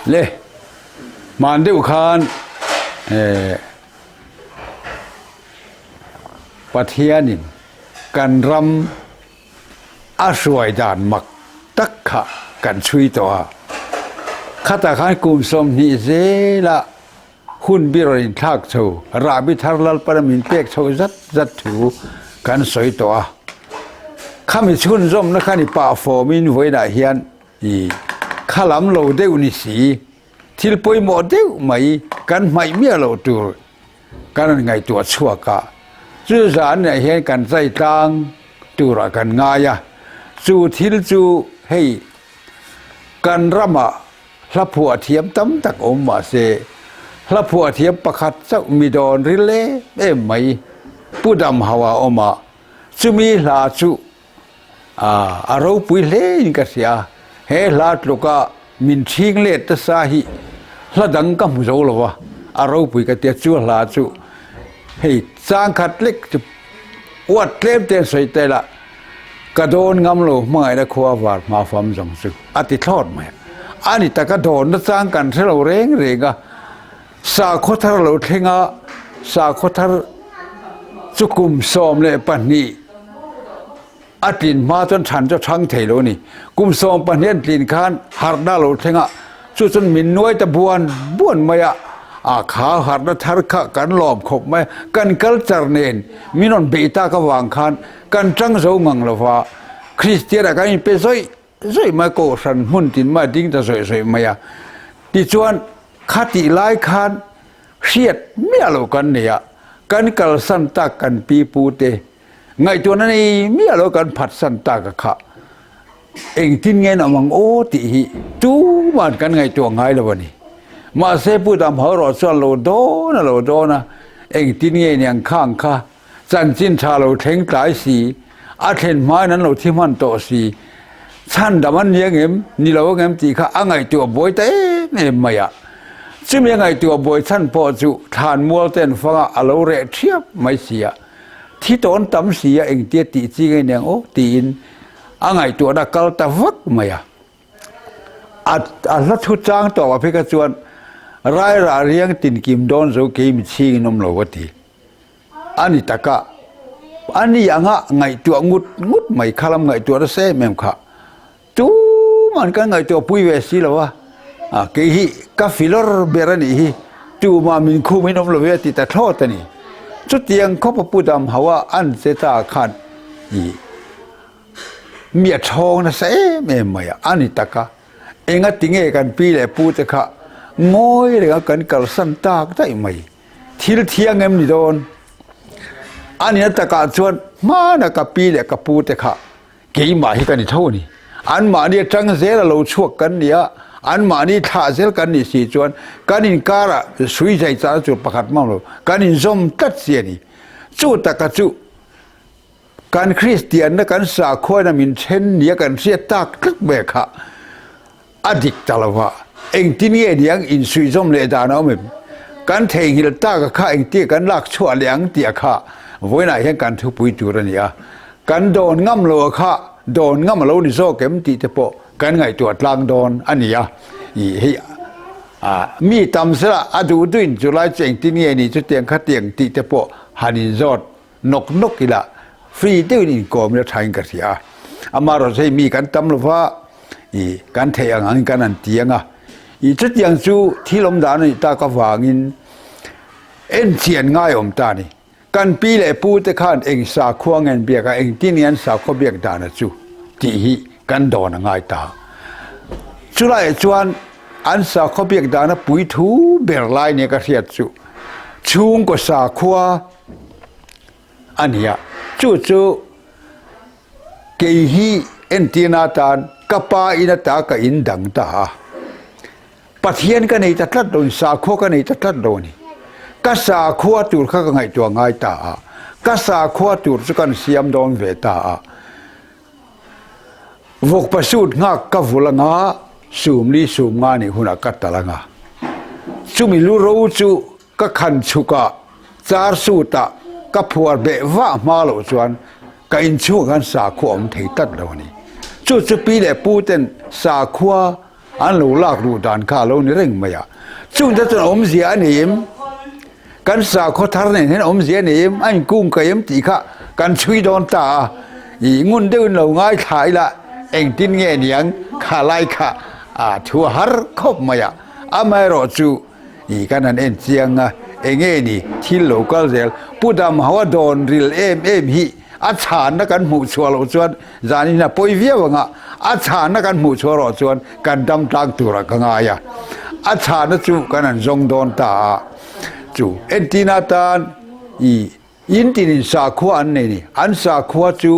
Le hman deuh khan Pathianin kan ram a hruai dan mak tak kha kan chhui tawh a. Khatah khan kum 20 zela hun bi rawn inthlak chho, rahbi thar Lalpana min pek chho zat zat thu kan sawi tawh a. Khami chhunzawmna kha ni pah fawmin vawiinah hian I kha lam lo deuh ni si, thil pawimawh deuh mai kan hmaih miah loh tur kan rawn ngaihtuah chhuak a, chu zan ah hian kan chai tlang turah kan ngai a, chu thil chu hei kan ramah hla phuah thiam tam tak awm mah se, hla phuah thiam pakhat chauh mi dawn ril em em mai Pu Damhauh a awm a, chumi hla chu A ropui hle in ka hria. He hla tluka min chhing let nasa hi hla dang ka hmu zo lo va, a ropui ka tia chu hla chu hei chang khat lek chu uat tlem te an sawi ta ila ka dawn ngam lo hmangaihna khua var hma fam zawng chu a ti thlawt mai a. A ni taka dawn na chang kan hre lo reng reng a, sakhaw thar lo thleng a, sakhaw thar chu kum 12 A tlin hma chuan chhan chu a chhang thei lo a ni. Kum 12 an tlin khan harhna a lo thleng a, chu chuan min nuai ta buan buan mai a, a kha harhna thar kha kan lawm khawp mai a, kan culture nen min rawn beih tak avang khan kan tang zo ngang lo va, Kristian ah kan inpe zawih zawih mai a, Kohhran hmun tin mai a ding ta zawih zawih mai a. Tichuan khatih lai khan hriat miah lo kan nei a, kan kalsan tak kan pi pu te Ngaihtuahna nei miah lo kan phatsan tak a kha. Engtin nge an awm ang aw tih hi tuman kan ngaihtuah ngai lo a ni. Mahse Pu Damhaurawh chuan lo dawn a lo dawn a, engtin nge niang khang kha chanchin tha lo thleng tlai si, a thlen hmain an lo thi hman tawh si, chhan dam an ni angem, ni lo angem tih kha a ngaihtuah buai ta em em mai a. Chumi a ngaihtuah buai chhan pawh chu thlanmual ten fanga a lo reh thiap mai si a. Thi tawn tam si a engtia tih chi ngei nen aw tiin a ngaihtuahna kal ta vak mai a. A a hla thu chang tawh ah phei kha chuan Rairah riang tinkim dawn zo kei mi chhing in awm lo a ti. A ni taka a ni anga ngaihtuah ngut ngut mai kha lam ngaihtuah nasa em em kha. Tuman kan ngaihtuah pui ve si lo a, a kei hi ka filawr ber a nih hi, tumah min khum in awm lo ve a ti ta thlawt a ni. Chutiang khawpa Pu Damhauha an che ta khan i mi a thawng nasa em em mai a, a ni tak a, enga tinge kan pi leh pu te kha ngawi renga kan kalsan tak daih mai, thil thiang em ni dawn? A nihna takah chuan hmana ka pi leh ka pu te kha Keimah hi ka ni tho a ni. Anmahni atang zel a lo chhuak kan ni a, anmahni thlah zel kan nih si chuan kan inkarah sui zai chahna tur pakhat mang lo, kan inzawm tlat si a ni. Chu taka chu kan Kristianna kan sakhuaina min then nia kan hriat tak tlat mai kha a dik ta lo va, engtin nge niang insuihzawm leh dan a awm em? Kan theihnghilh tak a kha engtia kan lak chhuah leh ang tih a kha vawiinah hian kan thupui tur a ni a, kan dawn ngam lo a kha dawn ngam a lo ni zawk em tih te pawh kan ngaihtuah tlang dawn a ni a, ih hei ah mi tam sela a duh duhin chulai chu engtin nge ni chutiang khatiang tih te pawh han inzawt nawk nawk ila free deuhin inkawm ila thain ka hria a, amaherawhchu hei mi kan tam lova i kan theih ang angin kan han ti ang a, i chutiang chu thil awm dan a nih tak avangin enchian ngai awm ta a ni. Kan pi leh pu te khan eng sakhua nge an biak a, engtin nge an sakhua biak dan a chu tih hi kan dawn a ngai ta. Chulaiah chuan an sakhua biak dana puithu ber lai nia ka hriat chu chhungkaw sakhua a ni a, chu chu kei hi entirna atan ka pa in ata ka in dang ta a, Pathian ka nei ta tlat lo a ni, sakhua ka nei ta tlat lo a ni. Ka sakhua tur kha ka ngaihtuah ngai ta a, ka sakhua tur chu kan siam dawn ve ta a, vawkpa sut nghak ka vul anga sumli sumnga nih hunah ka tal anga, chumi lu ro chu Ka khan chhukah char sutah ka phuar beh vah hma loh chuan ka inchhung khan sakhua awm thei tlat lo a ni. Chu chu pi leh pu ten sakhua an lo lak luh dan kha a lo ni reng mai a. Chungte chuan awmzia a nei em? Kan sakhaw thar nen hian awmzia a nei em? A inkungkaih em tih kha kan chhui dawn ta a. I ngun deuhin lo ngaithla ila engtin nge niang kha lai kha a thu a har khawp mai a. Amaherawhchu I kan han en chiang a, enge ni thil lo kal zel Pu Damhaua dawn ril em em hi a chhanna kan hmuh chhuah loh chuan zanin a pawi viau ang a, a chhanna kan hmuh chhuah rawh chuan kan dam tlang turah ka ngai a, a chhanna chu kan han zawng dawn ta a, chu entina tan i in tinin sakhua an nei ni, an sakhua chu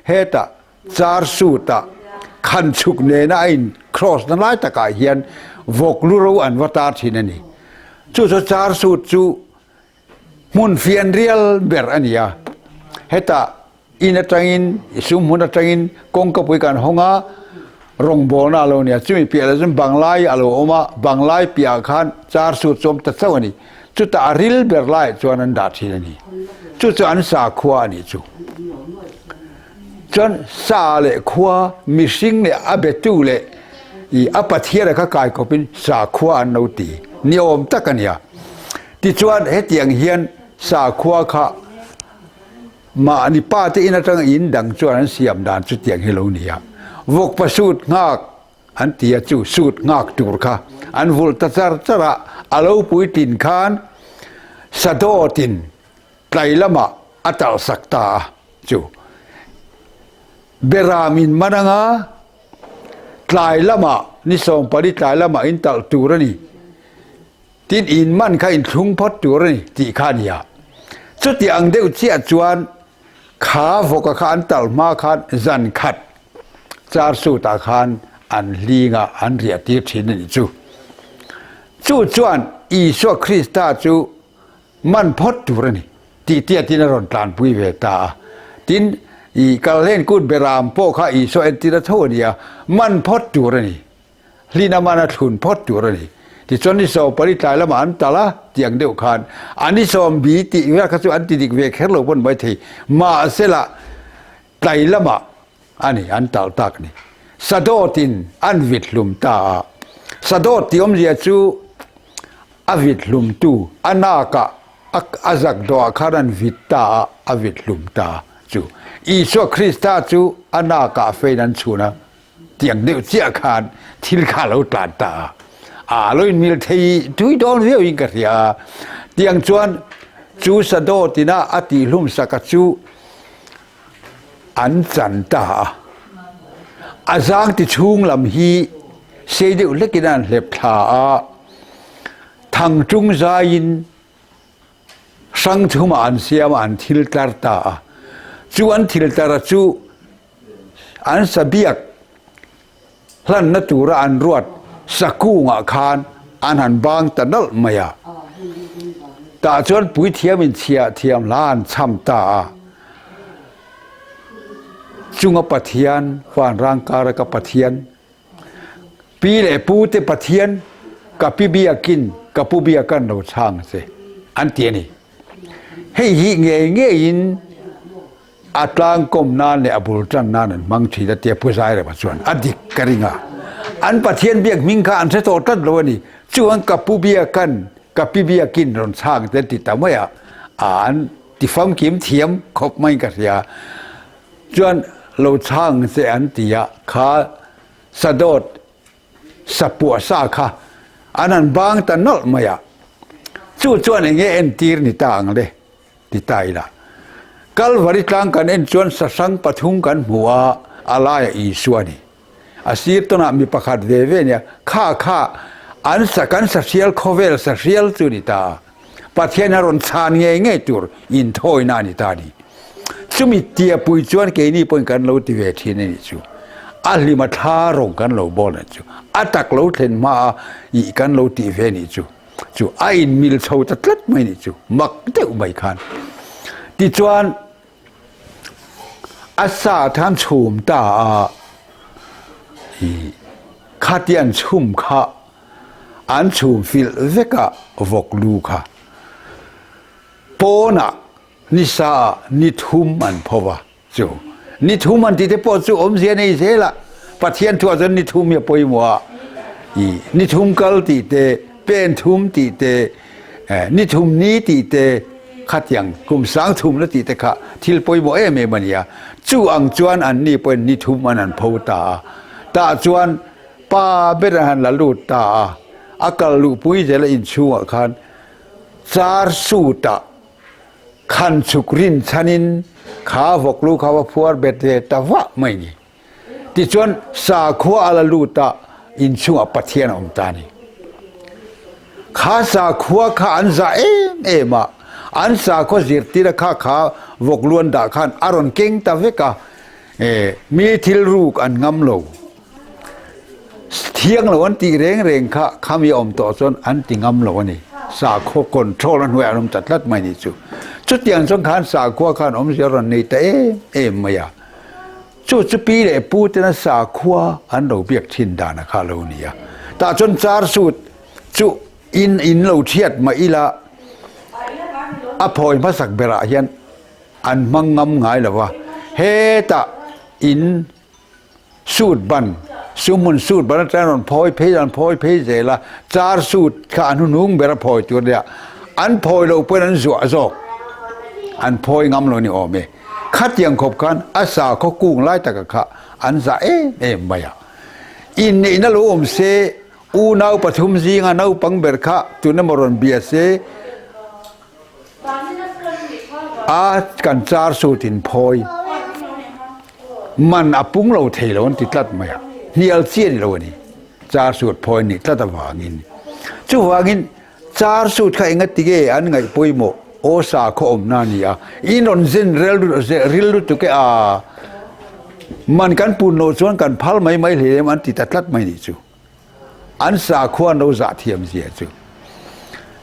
hetah Char suit-ah khan chhuk nena a in cross na lai takah hian vawk lu ro an va tar thin a ni. Chu chu char suit chu hmun fian rial ber a ni a. Hetah in atangin, sum hmun atangin kawngkapui kan hawng a, rawngbawlna a lo ni a. Chumi piah lah chuan banglai a lo awm a, banglai piahah khan char suit chu a awm ta chauh a ni. Chutah a ril ber laiah chuan an dah thin a ni. Chu chu an sakhua a nih chu. Chuan sa leh khua, mihring leh a betu leh i a Pathian a kha kai khawpin sakhua an lo ti ni awm tak a nia. Tichuan hetiang hian sakhua kha mahni pa te in atanga in dang chuan an siam dan chutiang hi lo nia. Vawkpa sut nghak an ti a chu sut nghak tur kha an vulh ta char char a, a lo puitlin khan sadawtin tlai lamah a talhsak ta a chu Beram in man anga tlai lamah ni 14 tlai lamah in talh tur a ni tin in man kha in thlung phawt tur a ni tih kha a ni a chuti ang deuh chiah chuan kha vawka kha an talh hma khan zan khat char sutah khan an hlinga an riah tir thin a ni chu chu chuan Isua Krista chu man phawt tur a ni tih tiatin a rawn tlanpui ve ta a. Tin, i Kalhlen kut Beram pawh kha Isua entir a tho a ni a, man phawt tur a ni. Hlina man a thlun phawt tur a ni. Tichuan ni 14 tlai lamah an tal a, tih ang deuh khan a ni sawm bi tih vel kha chu an ti dik ve kher lo pawn maithei. Mahsela tlai lamah a ni, an talh tak ni. Sadawtin an vit hlum ta a. Sadawt tih awmzia chu a vit hlumtu a nakah a zak dawhah khan an vit ta a, a vit hlum ta chu. Isua Krista chu a nakah fein an chhun a, tiang deuh chiah khan thil kha a lo tlan ta a. A lo inmil thei tui dawn viau in ka hria a. Tiang chuan chu sadawtin a a tihhlum saka chu an chan ta a. A zang ti chhung lam hi sei deuh hlekin an hlep thla a, thang tung zaiin hrang thumah an siam a, an thil tlar ta a. Chu an thil tlar a chu an sabiak hlanna tura an ruat sakungah khan an han bang ta nalh mai a. Tah chuan puithiamin chhiah thiam hla an chham ta a. Chunga Pathian, vanrang kara ka Pathian, pi leh pu te Pathian, ka pi biakin ka pu biakan lo chhang che, an ti a ni. Hei hi ngei ngeiin A tlangkawm nan leh a bul tan nan an hmang thin a tia Pu Zairema chuan a dik ka ring a. An Pathian biak hming kha an hre tawh tlat lo a ni. Chuan ka pu biakan, ka pi biakin rawn chhang te an ti ta mai a, an ti famkim thiam khawp maiin ka hria. Chuan lo chhang che an ti a, kha sadawt sapuah sa kha an han bang ta nawlh mai a. Chu chuan eng nge entir ni ta ang le? Ti ta ila. Kalvari tlang kan en chuan sahrang pathum kan hmu a, a laiah Isua a ni. A sir tawnah mi pakhat ve ve nia, kha kha an sa kan sahrial khawvel sahrial chu ni ta a, Pathian a rawn chhan ngei ngei tur inthawina a ni ta a ni. Chumi tiapui chuan keini pawhin kan lo ti ve thin a nih chu. A hlima thla rawng kan lo bawl a nih chu. A tak lo thlen hma a ih kan lo tih ve a nih chu. Chu a inmil chho ta tlat mai nih chu mak deuh mai khan. Tichuan a sa khan chhum ta a, i khati an chhum kha an chhum filh vek a vawk lu kha pawnah nisa ah ni thum an pho va. Chu ni thum an tih te pawh chu awmzia nei zel a, Pathian thuah chuan ni thum hi a pawimawh a. I ni thum kal tih te, pen thum tih te, ni thum ni tih te, khatiang kum sang thum la tih te kha thil pawimawh em em a ni a. Chu ang chuan an ni pawhin ni thum an han pho ta a. Tah chuan pa ber an han la lut ta a. A kal luhpui zel a inchhungah khan char suit-ah khan chhuk rinchhanin kha vawklu kha va phuar bet ve ta vah mai ni. Tichuan sakhua a la lut a, inchungah Pathian a awm ta a ni. Kha sakhua kha an zah em em a, an sakhua zirtira kha kha vawklu an dah khan a rawn keng ta vek a, mi thil ruk an ngam lo. Thiang lo an tih reng reng kha khami a awm tawh chuan an ti ngam lo a ni. Sakhua control a hnuaiah an awm ta tlat mai ni chu. Chutiang chuan khan sakhua khan awmzia a rawn nei ta em em mai a. Chu chu pi leh pu tena sakhua an lo biak thin dan a kha lo ni a. Tah chuan char sut chu in in lo thiat mah ila a phawi hmasak berah hian an hmang ngam ngai lo va. Hetah in Suit ban, sumhmun suit ban atang rawn phawi phei an phawi phei zel a, char suit kha an hnung ber a phawi tur nia, an phawi loh pawhin an zuah zawk, an phawi ngam lo ni awm e. Khatiang khawp khan a sakhaw kung lai taka kha an zah em em mai a. Inneihna lo awm se, unau pathum zinga naupang ber kha tun emaw rawn bia se, a kan char suit in phawi. Man a pung lo thei lo an ti tlat mai a, hnial chi a ni lo a ni. Char suit phawi nih tlat avangin. Chuvangin char suit kha enga tige an ngaih pawimawh aw sa khaw awmna a ni a, in rawn zen ril lutuk e a, man kan pun loh chuan kan phal mai mai hle em an ti ta tlat mai nih chu. An sakhua an lo zah thiam zia chu.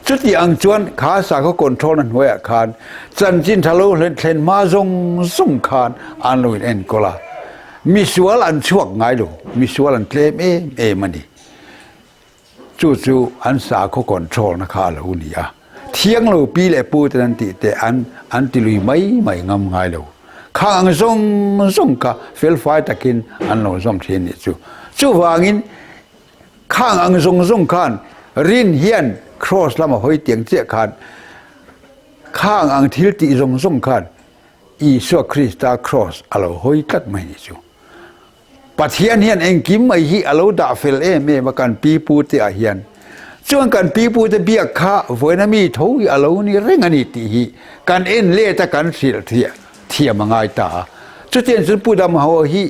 Chuti ang chuan kha sakhaw control na hnuaiah khan chanchin tha lo thlen hma zawng zawng khan an lo in enkawl a. Misual an chhuak ngai lo, misual an tlem em em a ni. Chu chu an sakhaw control na kha a lo ni a. Thiang lo pi leh pu ten an tih te an an ti lui mai mai ngam ngai lo. Khang ang zawng zawng kha felfai takin an lo zawm thin nih chu. Chuvangin khang ang zawng zawng khan rin hian cross lama hawi tiang chiah khan khang ang thil tih zawng zawng khan Isua Krista cross a lo hawi tlat mai nih chu. Pathian hian engkim mai hi a lo dah fel em em a kan pi pu te ah hian. Chuan kan pi pu te biak kha vawiin a mi tho hi a lo ni reng a ni tih hi kan en let a kan hrilh thiam a ngai ta a. Chutiang chuan Pu Damho hi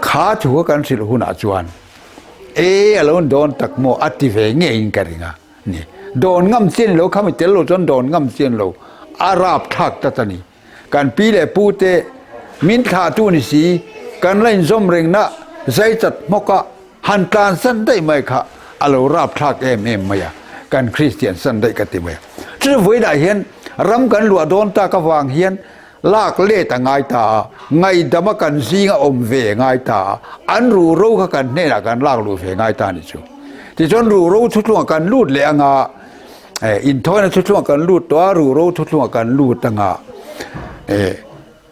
kha thu kha kan hrilh hunah chuan e a lo dawn tak maw a ti ve ngeiin ka ring a ni. Dawn ngam chian lo kha mi tel lo chuan dawn ngam chian lo a rapthlak tlat a ni. Kan pi leh pu te min thlahtu ni si, kan la inzawm rengna zai chat hmawk a han tlan san daih mai kha a lo rapthlak em em mai a, kan Kristian san daih ka ti mai a. Chu vawiinah hian ram kan luah dawn tak avang hian lak let a ngai ta a, ngaihdama kan zinga awm ve a ngai ta a, an ruhro kha kan hnenah kan lak luh ve a ngai ta a ni chu. Tichuan ruhro thuthlungah kan lut leh anga, Inthawina thuthlungah kan lut tawh a, ruhro thuthlungah kan lut anga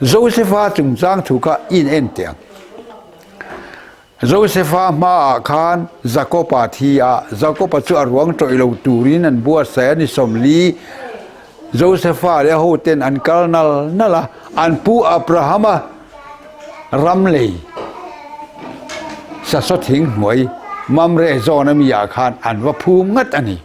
Josepha chungchang thu kha in en teh ang. Josepha hmaah khan Jakoba thi a, Jakoba chu a ruang tawih lo turin an buatsaih a ni 40. Josepha leh a hoten an kal nal nal a, an pu Abrahama ram lei sasaw thing hnuai Mamre zawn ami ah khan an va phum ngat a ni.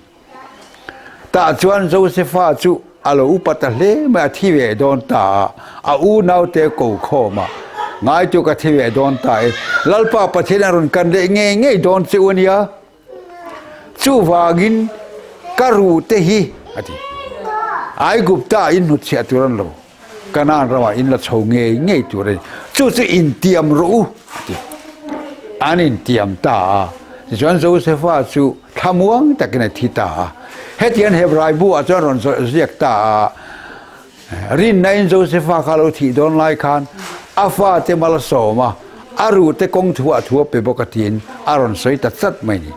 Tah chuan Josefa chu a lo upa ta hle mai, a thi ve dawn ta a, a unaute ko khawm a, Ngaitu ka thi ve dawn ta e, Lalpa Pathian a rawn kan leh ngei ngei dawn che u a nia, chuvangin ka ruhte hi, a ti. Aigupta in hnutchhiah tur an lo. Kanaan ramah in la chho ngei ngei tur a ni. Chu chu intiam rawh u, a ti. An intiam ta a. Tichuan Josefa chu thlamuang takin a thi ta a. Hetiang Hebrai bu ah chuan rawn ziak ta a. Rinnain Josefa kha lo thih dawn lai khan a fate mal a sawm a, a ruhte kawng thu ah thu a pe bawk a tiin a rawn sawi ta chat mai a ni.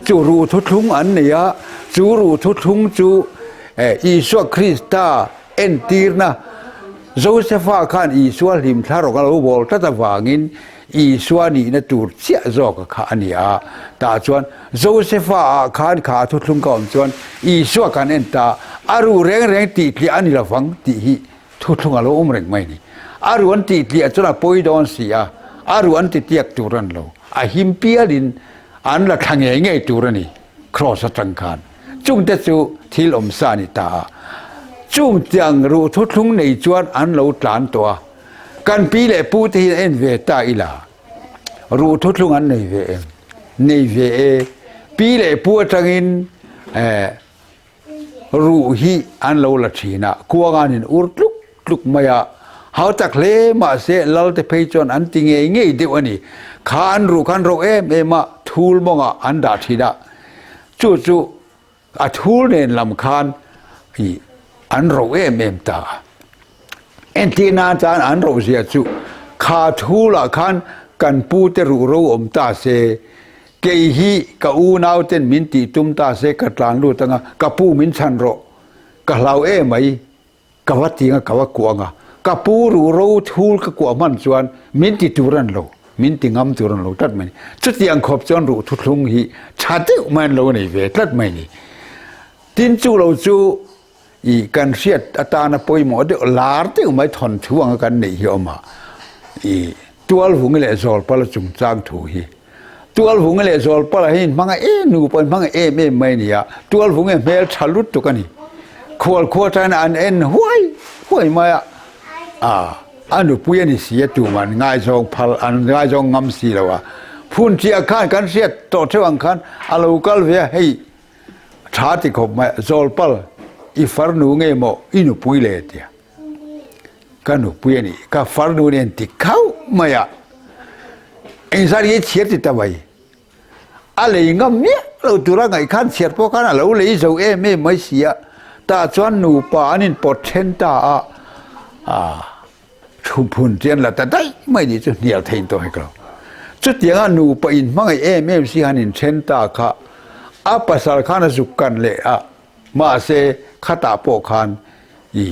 Chu ruh thuthlung an nei a, chu ruh thuthlung chu Isua Krista Entirna, Josefa khan Isua hlimthla rawng a lo bawl tlat avangin. Isua nihna tur chiah zawka kha a ni a. Tah chuan Josefa ah khan kha a thuthlung ka awm chuan Isua kan en ta, a ruh reng reng tihtliah a ni lovang tih hi thuthlung a lo awm reng mai a ni. A ruh an tihtliah chuan a pawi dawn si a, a ruh an titiak tur a ni lo. A him pialin an la thla ngei ngei tur a ni, Kraws atang khan. Chungte chu thil awm sa a ni ta a. Chung tiang ruh thuthlung nei chuan an lo tlan tawh a. Kan pi leh pu te hian en ve ta ila, ruh thuthlung an nei ve em? Nei ve e. Pi leh pu atangin eh ruh hi an lo la thin a, kuang an in ur tluk tluk mai a. Hau tak hle mahse lal te phei chuan an ti ngei ngei deuh a ni. Kha an ruh khan ro em em a, thul mawngah an dah thin a. Chu chu A thul nen lam khan i an ro em em ta a. Entir nan chuan an ro zia chu kha thulah khan kan pu te ruh ro awm ta se, kei hi ka unau ten min tih tum ta se ka tlan lut anga ka pu min chhan rawh, ka hlau em mai. Ka va ti anga ka va kuah anga, ka pu ruh ro thul ka kuah hman chuan min ti tur an lo, min ti ngam tur an lo tlat mai ni. Chutiang khawp chuan ruh thuthlung hi tha deuh mai an lo nei ve tlat mai ni. Tin chu lo chu i kan hriat atana pawimawh deuh lar deuh mai thawnthu anga kan neih hi a awm a, i Tualvungi leh Zawlpala chungchang thu hi. Tualvungi leh Zawlpala hi inhmang em nupa inhmang em em mai a ni a, Tualvungi hmel tha lutuk a ni. Khualkhua atangin an en huai huai mai a, a a nupui a ni si a tumah an ngaizawng phal an ngaizawng ngam si lo a. Phun chiah khan kan hriat tawh theuh ang khan a lo kal ve a, hei tha ti khawp mai a, Zawlpal i farnu nge maw i nupui le tia. Ka nupui a nih, ka farnu nen ti khauh mai a, engzat nge chhiar ti ta mai. A lei ngam miah lo tura ngaih khan chhiar pawh khan a lo lei zo em em mai si a, tah chuan nupa an inpawt then ta a, aa thuphun chian la ta daih mai nih chu hnial thei tawh hek lo. Chutianga nupa inhmangaih em em si han inthen ta kha a pasal khan a zuk kan leh a, mahse khatah pawh khan i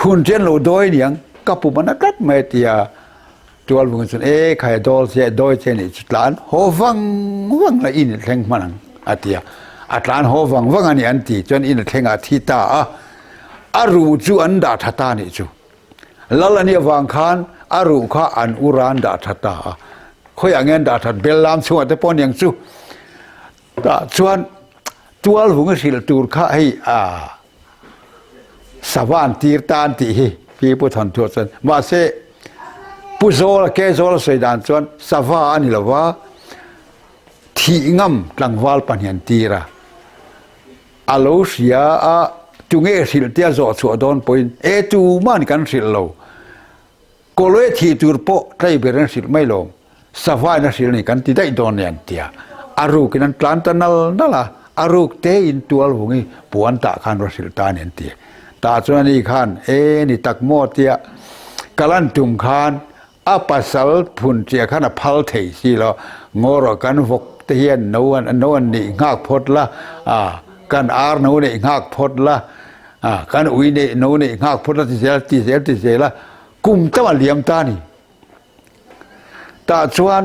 Phun ṭian lo dawi niang ka pum a na tlat mai a ti a. Tualvunga chuan e khai dawl che dawi che nih chu tlan haw vang vang la in i thleng hman ang a ti a. A tlan haw vang vang a ni an ti chuan in a thleng ah a thi ta a. A ruh chu an dah tha ta nih chu. Lal a nih avang khan a ruh kha an ur a an dah tha ta a. Khawiah nge an dah that bel lam chhungah te pawh niang chu. Tah chuan tualvunga hrilh tur kha hei a. Sava an tir ta an tih hi pi Pu Thanthuah chuan mahse Pu Zawla Ke Zawla sawi dan chuan sava a ni lova thih ngam tlangval pahnih an tir a, a lo hria a tunge hrilh tia zawh chhuah dawn pawhin e tuman kan hrilh lo. Kawlawia thih tur pawh tlei ber an hrilh mai lo, savain a hrilh a ni kan ti daih dawn nia an ti a. A rukin an tlan ta nal nal a, a ruk tein tual vung i puan tah khan va hrilh ta a ni an ti. Tah chuan ani khan, E ni tak maw tia kal an tum khan a pasal phun ṭiah khan a phal thei si lo, ngaw rawh kan vawk te hian no an no an neih nghak phawt la, a kan ar no neih nghak phawt la, a kan ui neih no neih nghak phawt la ti zel ti zel ti zel a. Kum tam a liam ta a ni. Tah chuan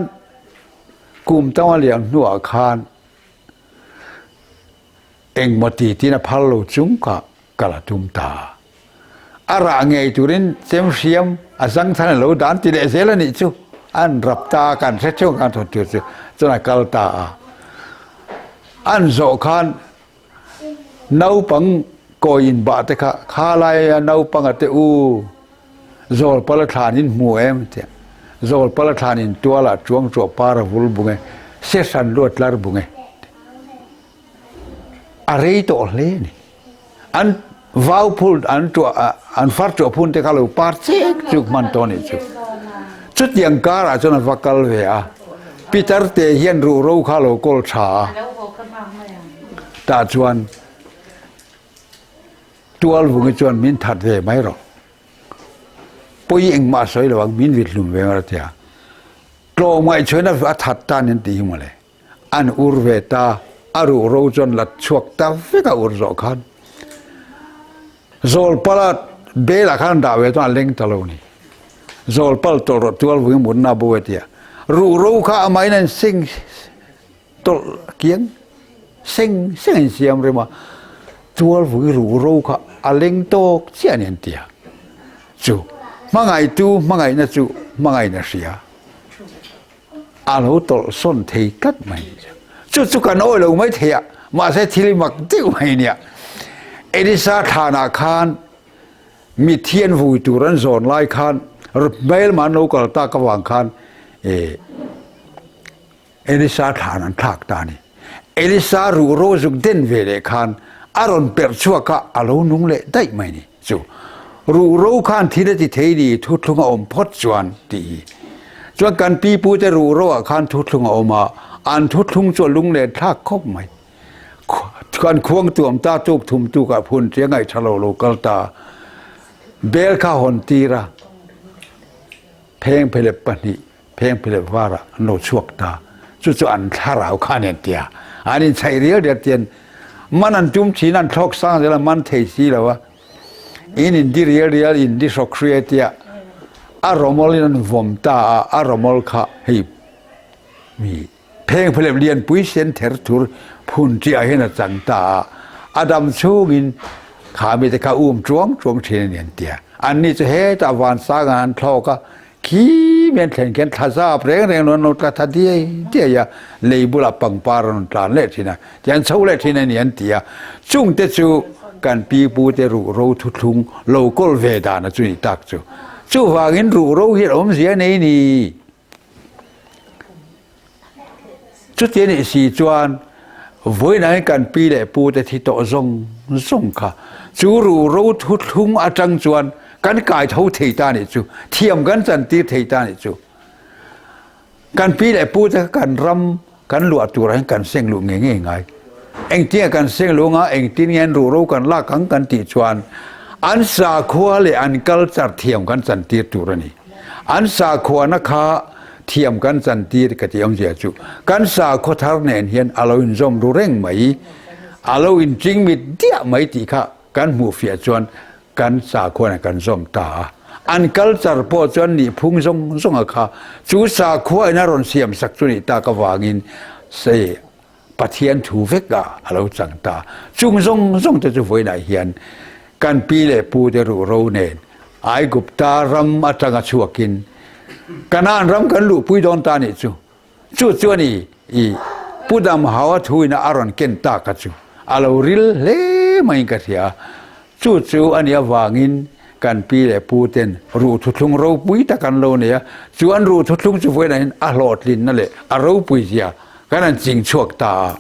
kum tam a liam hnuah khan engmaw ti tiin a phal lo chung kha kal a tum ta. A rah ngei turin chem hriam a zangthan a lo dan ti leh zel a nih chu. An rap ta a, kan hre theuh khan thawt tur chu chuan a kal ta a. An zawh khan Naupang kawi in bah te kha, kha laia naupanga te u Zawlpala thlan in hmu em tiah Zawlpala thlan in tualah chuang chuah par a vul bung e, se hran luat tlar bung e. A rei tawh hle a ni. An vau phul an tuah an far tuah phun te kha lo par chek chuk hman tawh a nih chu. Chutiang karah chuan a va kal ve a, Peter te hian ruhro kha lo kawl tha a. Tah chuan Tualvungi chuan min that ve mai rawh. Pawi engmah a sawi lo ang, min vit hlum ve mai rawh a ti a. Tlawmngaih chuan a that tan an tih hi mawle. An ur ve ta, a ruhro chuan la chhuak ta vek a ur zawh khan. Zawlpala belah khan an dah ve chuan a leng ta lo a ni. Zawlpal tawlh rawh Tualvungi mutna a bo e tia. Ruhro kha amahin an seng tawlh kiang seng seng an siam rem a, tualvui ruhro kha a leng tawk chiah a ni an ti a. Chu hmangaihtu hmangaihna chu hmangaihna hria a lo tawlh sawn thei tlat mai. Chu chu kan awi lo mai thei a, mahse thil mak deuh mai nia. Elisa thlanah khan Mitthi an vui tur an zawn lai khan hmelma an lo kal tak avang khan Elisa thlan an thlak ta a ni. Elisa ruhro zuk den ve leh khan a rawn perh chhuak a, a lo nung leh daih mai a ni. Chu ruhro khan thil a ti thei ni, thuthlung a awm phawt chuan tih hi. Chuan kan pipute ruhro ah khan thuthlung a awm a, an thuthlung chu a lung leh thlak khawp mai. Kan khuang tuam ta tuk thum tuk ah phun tia ngaih tha lo lo kal ta. Bel kha hawn tir a, phengphelep pahnih phengphelep var ah an lo chhuak ta. Chu chu an thlarau kha an tia. An in chhaih rial rial tian man an tum thin an thlawk sang zel a man thei si lo a. In in di rial rial in di hrawk hria tia a rawmawl in an vawm ta a, a rawmawl kha hei mi Phengphelep lianpui sen ther thur phun chiah hian a chang ta a, a dam chhungin kha mite kha um chuang chuang thin a ni an ti a. Anni chu hetah vansangah an thlawk a, khi mi an thlen khian thla zap reng reng lo an lo tla tha diai diai a, lei bulah pangpar an rawn tlan leh thin a, ti an chho leh thin a ni an ti a. Chungte chu kan pi pute ruhro thuthlung lo kawl ve dan a chu ni tak chu. Chuvangin ruhro hian awmzia nei ni. Chuti a nih si chuan vawiinah hian kan pi leh pu te thi tawh zawng zawng kha chu ruhro thuthlung atang chuan kan kai tho thei ta nih chu, thiam kan chantir thei ta nih chu. Kan pi leh pu te kha kan ram kan luah turah hian kan seng luh ngei ngei ngai. Engtin nge kan seng luh anga engtin nge an ruhro kan lak ang kan tih chuan an sakhua leh an culture thiam kan chantir tur a ni. An sakhuana kha thiam kan chantir ka tih awmzia chu kan sakhua thar nen hian a lo inzawm ru reng mai, a lo inchingmit diah mai tih kha kan hmuh fiah chuan kan sakhua nen kan zawm ta a. An culture pawh chuan nihphung zawng zawnga kha chu sakhua in a rawn siam sak chu nih tak avangin sei Pathian thu vek ah a lo chang ta. Chung zawng zawng te chu vawiinah hian kan pi leh pu te ruhro nen Aigupta ram atanga chhuakin Kanaan ram kan luhpui dawn ta nih chu. Chu chuan i i Pu Damhaua thuin a rawn ken ta kha chu a lo ril hle maiin ka hria a. Chu chu a nih avangin kan pi leh pu ten ruh thuthlung ropui tak an lo nei a. Chu an ruh thuthlung chu vawiinah hian a hlawhtlinna leh a ropui zia kan han ching chhuak ta a.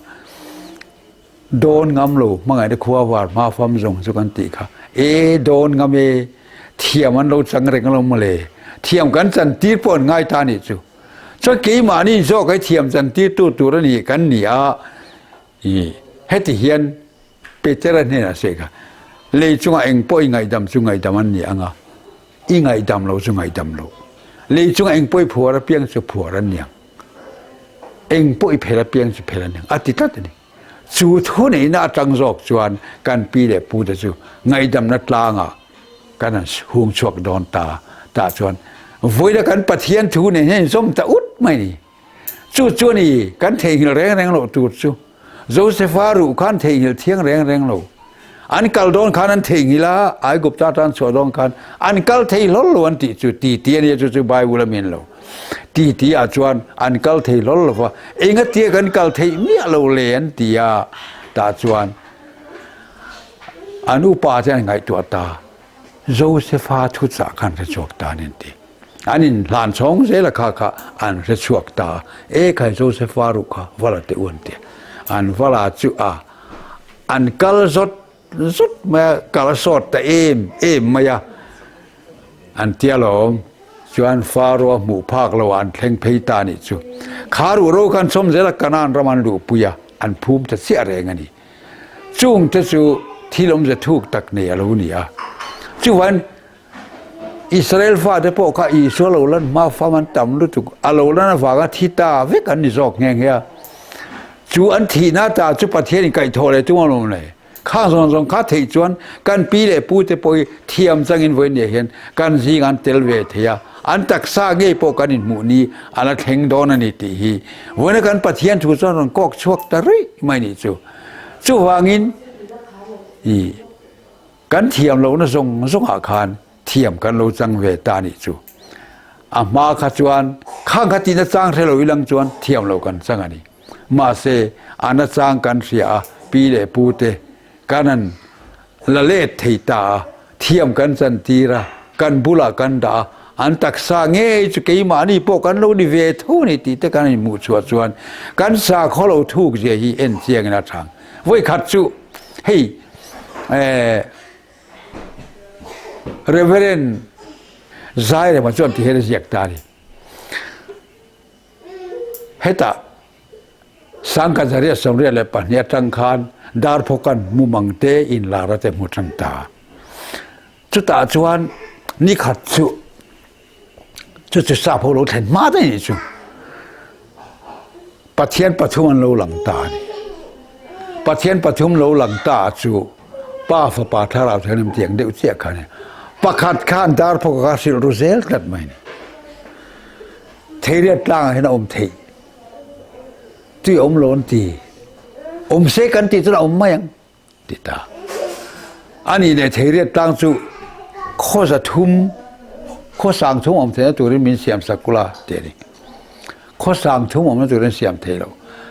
Dawn ngam lo hmangaihna khua var hma fam zawng chu kan tih kha e dawn ngam e thiam an lo chang reng lo mawle thiam kan chantir pawh an ngai ta nih chu. Chuan keimahni zawk hi thiam chantirtu tur a ni kan ni a, i heti hian Petera hnenah sawi kha, Lei chungah eng pawh i ngaihdam chu ngaihdam an ni ang a, i ngaihdam lo chu ngaihdam lo. Lei chungah eng pawh i phuar apiang chu phuar an ni ang, eng pawh i phelh apiang chu phelh an ni ang, a ti tlat a ni. Chu thuneihna atang zawk chuan kan pi leh pute chu ngaihdamna tlangah kan han hung chhuak dawn ta tah chuan vawiina kan Pathian thu nen hian inzawm ta ut mai ni. Chu chu a ni kan theihnghilh reng reng loh tur chu. Josepha ruh khan theihnghilh thiang reng reng lo. An kal dawn khan an theihnghilh a, Aigupta tan chhuah dawn khan an kal thei hlawl lo an tih chu ti ti a nia chu chu Bible a min lo. Ti ti ah chuan an kal thei hlawl lo va, engatia kan kal theih miah lo le an ti a, tah chuan An upa te an ngaihtuah ta, Josepha thuchah kha an hre chhuak ta a ni an ti. An inhlan chhawng zel a kha kha an hre chhuak ta a, E khai Josepha ruh kha va la teh u an ti a. An va la chu a, an kal zawt zawt mai a, kal a sawt ta em em mai a. An ti alawm, chuan Faro a hmuh phak lo ah an thleng phei ta a nih chu. Kha ruh ro kha an chhawm zel a, Kanaan ram an luhpui a, an phum ta chiah reng a ni. Chungte chu thil awmze thuk tak nei a lo ni a. Chuan Israel fate pawh kha Isua lo lan hma fam an tam lutuk, a lo lan avanga thi ta vek an ni zawk nghe nghe a. Chu an thihna ta chu Pathianin kaihthawh leh tum a lawm le. Khang zawng zawng kha theih chuan kan pi leh pu te pawh hi thiam changin vawiin nia hian kan zing an tel ve thei a, an taksa ngei pawh kan inhmuh ni a la thleng dawn a ni tih hi vawiina kan Pathian thu chuan rawn kawk chhuak ta rih mai nih chu. Chuvangin i kan thiam lohna zawng zawngah khan thiam kan lo chang ve ta nih chu. A hma kha chuan khang kha tihna chang hre lo ilang chuan thiam lo kan chang a ni. Mahse, a nachang kan hria a, pi leh pu te kan han la let thei ta a, thiam kan chantir a, kan bulah kan dah a, an taksa ngei chu keimahni pawh kan lo ni ve tho ni tih te kan inhmuh chhuah chuan kan sakhaw lo thuk zia hi en chiangin a thang. Vawikhat chu hei eh Reverend Zairema chuan ti hian a ziak ta a ni. Hetah Sangkazariah 72 atang khan Darphawkan mumang te inlar a te hmu tan ta. Chutah chuan nikhat chu chu chu sap ho lo thlen hma daih nih chu Pathian pathum an lo lang ta a ni. Pathian pathum lo lang ta chu Pa Fapa Thlarau Thianghlim tiang deuh chiah kha a ni. Pakhat khan Darphawka kha hrilh ru zel tlat mai a ni. Theiriat tlangah hian a awm theih. Tui a awm lo an ti. Awm se kan tih chuan a awm mai ang ti ta. Ani leh Theiriat tlang chu khaw za thum, khaw sang thum awm theihna turin min siam sak kula ti a ni. Khaw sang thum awmna turin siam thei lo.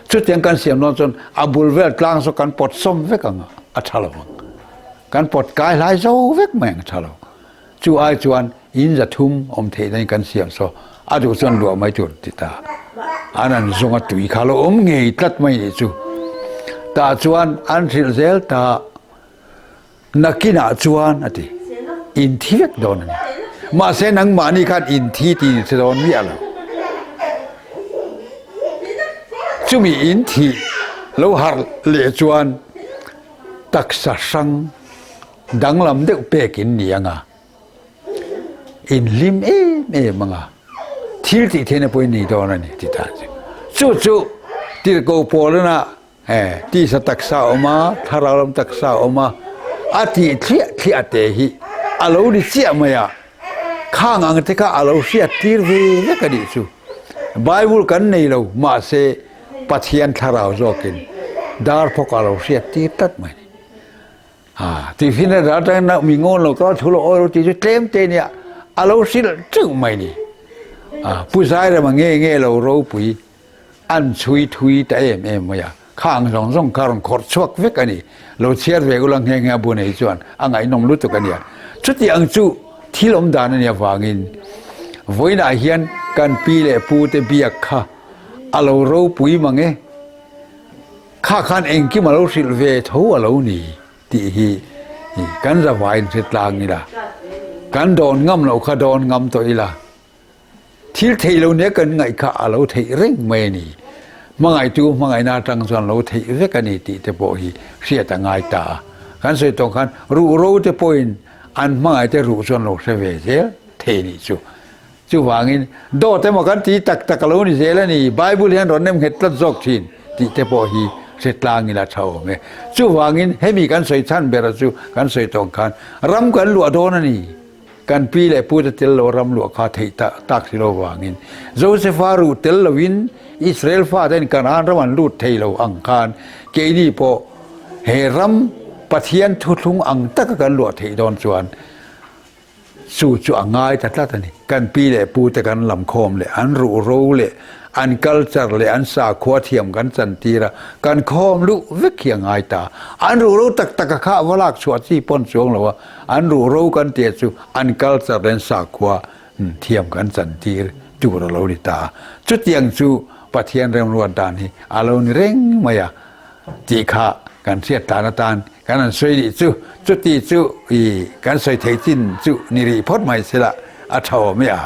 Chutiang kan siam dawn chuan a bul vel tlang chu kan pawt sawm vek ang a, a tha lo ang. Kan pawt kai hlai zo vek mai ang a tha lo. Chu ai chuan in za thum awm theih na in kan siam saw a duh chuan luah mai tur ti ta. An an zung a tui kha lo awm ngei tlat mai nih chu. Tah chuan an hrilh zel ta nakinah chuan a ti in thi vek dawn a ni. Mahse nangmahni khan in thi tih in hre dawn miah lo. Chumi in thih lo harh leh chuan taksa hrang Danglam deuh pek in ni ang a, in hlim em em ang a, thil tih theihna pawh in nei dawn a ni ti ta chu. Chu chu tirhkoh pawlana he tisa taksa a awm a, thlarau lam taksa a awm a, a tih thliah thliah te hi a lo ni chiah mai a, khang ang te kha a lo hriat tir ve vek a nih chu. Bible kan nei lo, mahse Pathian thlarau zawkin darphawk a lo hriat tir tlat mai a ni. Ha, ti hin a ral tang na mi ngon lo ka thu lo oi lo ti chu tlem te nia a lo hrilh teuh mai ni. A pu zai rama nge nge lo ropui an chhui thui ta em em mai a. Khang zawng zawng kha rawn khawrh chhuak vek a ni. Lo chhiar ve ula nghe nghe a bu nei chuan a ngaihnawm lutuk a nia. Chuti ang chu thil awm dan a nia vangin vawiinah hian kan pi leh pu te biak kha a lo ropui mang e. Kha khan engkim a lo hrilh ve tho a lo ni tih hi kan zavaiin hre tlang ila, kan dawn ngam loh kha dawn ngam tawh ila, thil theih lo nia kan ngaih kha a lo theih reng mai a ni. Hmangaihtu hmangaihna atang chuan lo theih vek a ni tih te pawh hi hriat a ngai ta a. Kan sawi tawh khan ruhro te pawhin an hmangaihte ruh chuan lo hre ve zel thei nih chu. Chuvangin, dawt emaw kan ti tak tak a lo ni zel a ni, Bible hian rawn nem nghet tlat zawk thin tih te pawh hi hre tlangin a tha awm e. Chuvangin, hemi kan sawi chhan bera chu kan sawi tawng khan ram kan luah dawn a ni. Kan pi leh pu te tel lo ram luah kha theih tak tak si lo vangin Josepha ruh tel loin Israel faten Kanaan ram an lut thei lo ang khan keini pawh he ram Pathian thuthlung ang taka kan luah theih dawn chuan Chu chu a ngai ta tlat a ni. Kan pi leh pu te kan lam khawm leh an ruh ro leh an culture leh an sakhua thiam kan chantir a, kan khawm luh vek hi a ngai ta. An ruh ro tak tak a kha va lak chhuah chi pawn chuang lo a, an ruh ro kan tia chu an culture leh an sakhua thiam kan chantir tur a lo ni ta. Chutiang chu Pathian remruat dan hi a lo ni reng mai a tih kha kan hriat tan atan Kan an sawi nih chu, chuti chu i kan sawi thei chin chu ni rih phawt mai sela a tha awm e a.